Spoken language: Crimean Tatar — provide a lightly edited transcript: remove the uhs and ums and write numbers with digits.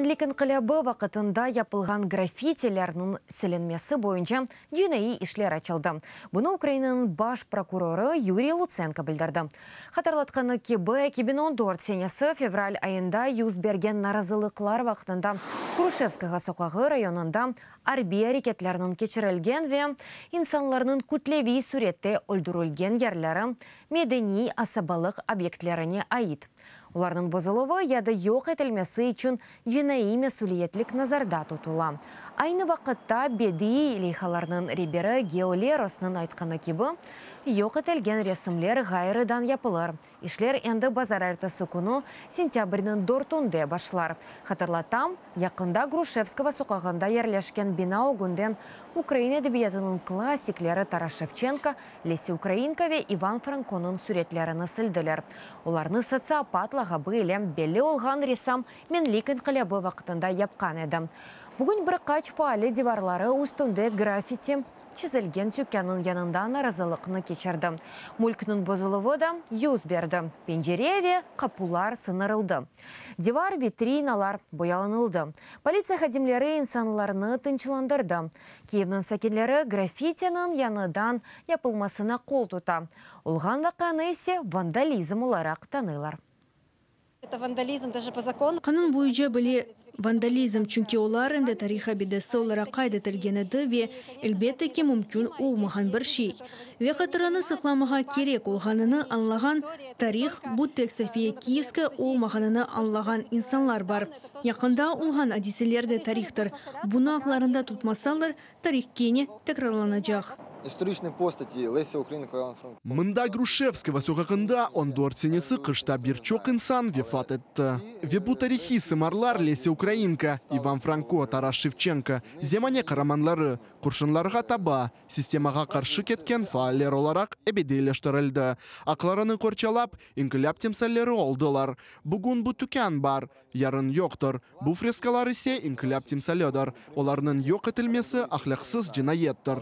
Menlik inqilâbı vaqtında yapılğan graffitilerniñ silinmesi boyunca cinaiy işler açıldı. Bunı Ukrainanıñ baş prokurorı Yuriy Lutsenko bildirdi. Hatırlatqanı kibi, 2014 senesi fevral ayında yüz bergen narazılıqlar vaqtında Gruşevskogo soqağı rayonında arbiy areketlerniñ keçirilgen ve insanlarnıñ kütleviy sürette öldürilgen yerleri medeniy asabalıq obyektlerine ait. Olarnıñ bozuluvı ya da yoq etilmesi içün cinaiy mesüliyetlik nazarda tutula. Aynı vaqıtta bediiy leyhalarnıñ reberi Geo Lerosnıñ aytqanı kibi, yoq etilgen resimler ğayrıdan yapılır. İşler endi bazarertesi künü sentâbrniñ 4-ünde başlar. Hatırlatam, yaqında Gruşevskogo soqağında yerleşken bina ögünden ukrain edebiyatınıñ klassikleri Taras Şevçenko, Lesâ Ukrainka ve İvan Frankonıñ süretlerini sildiler. Olarnı sotsiopat lağabı ile belli olğan ressam Menlik inqilâbı vaqtında yapqan edi. Bugün bir qaç faali divarları üstünde graffiti çizilgen tükânnıñ yanında narazılıqnı keçirdi. Mülkniñ bozuluvı da yüz berdi. Pencere ve qapular sındırıldı. Divar, vitrinalar boyalanıldı. Politsiya hadimleri insanlarnı tınçlandırdı. Kiyevniñ sakinleri graffitiniñ yañıdan yapılmasına qol tuta. Olğan vaqianı ise vandalizm olaraq tanıylar. Это вандализм даже по закону. Qanun boyunca bile vandalizm, çünki olar endi tarih abidesi olaraq qayd etilgen edi ve elbette ki mümkün olmağan bir şey. Ve hatıranı saqlamağa kerek olğanını añlağan tarih bu tek Sofiya Kiyevskaya olmağanını añlağan insanlar bar. Yaqında olğan adiseler de tarihtır. Bunı aqlarında tutmasalar, tarih kene tekrarlanacaq. Історичні постаті Леся Українка, Іван Франко. Mında Gruşevskogo soqağında 14 senesi qışta bir çoq insan vefat etti. Ve bu tarihiy sımarlar Lesâ Ukrainka, İvan Franko, Taras Şevçenko, zemane qaramanları, qurşunlarğa taba, sistemağa qarşı ketken faaller olaraq ebediyleştirildi. Aqlarını qorçalap, inqilâp timsalleri oldılar. Bugün bu tükân bar, yarın yoqtır. Bu freskalar ise inqilâp timsalidir. Olarnıñ yoq etilmesi ahlâqsız cinayettir.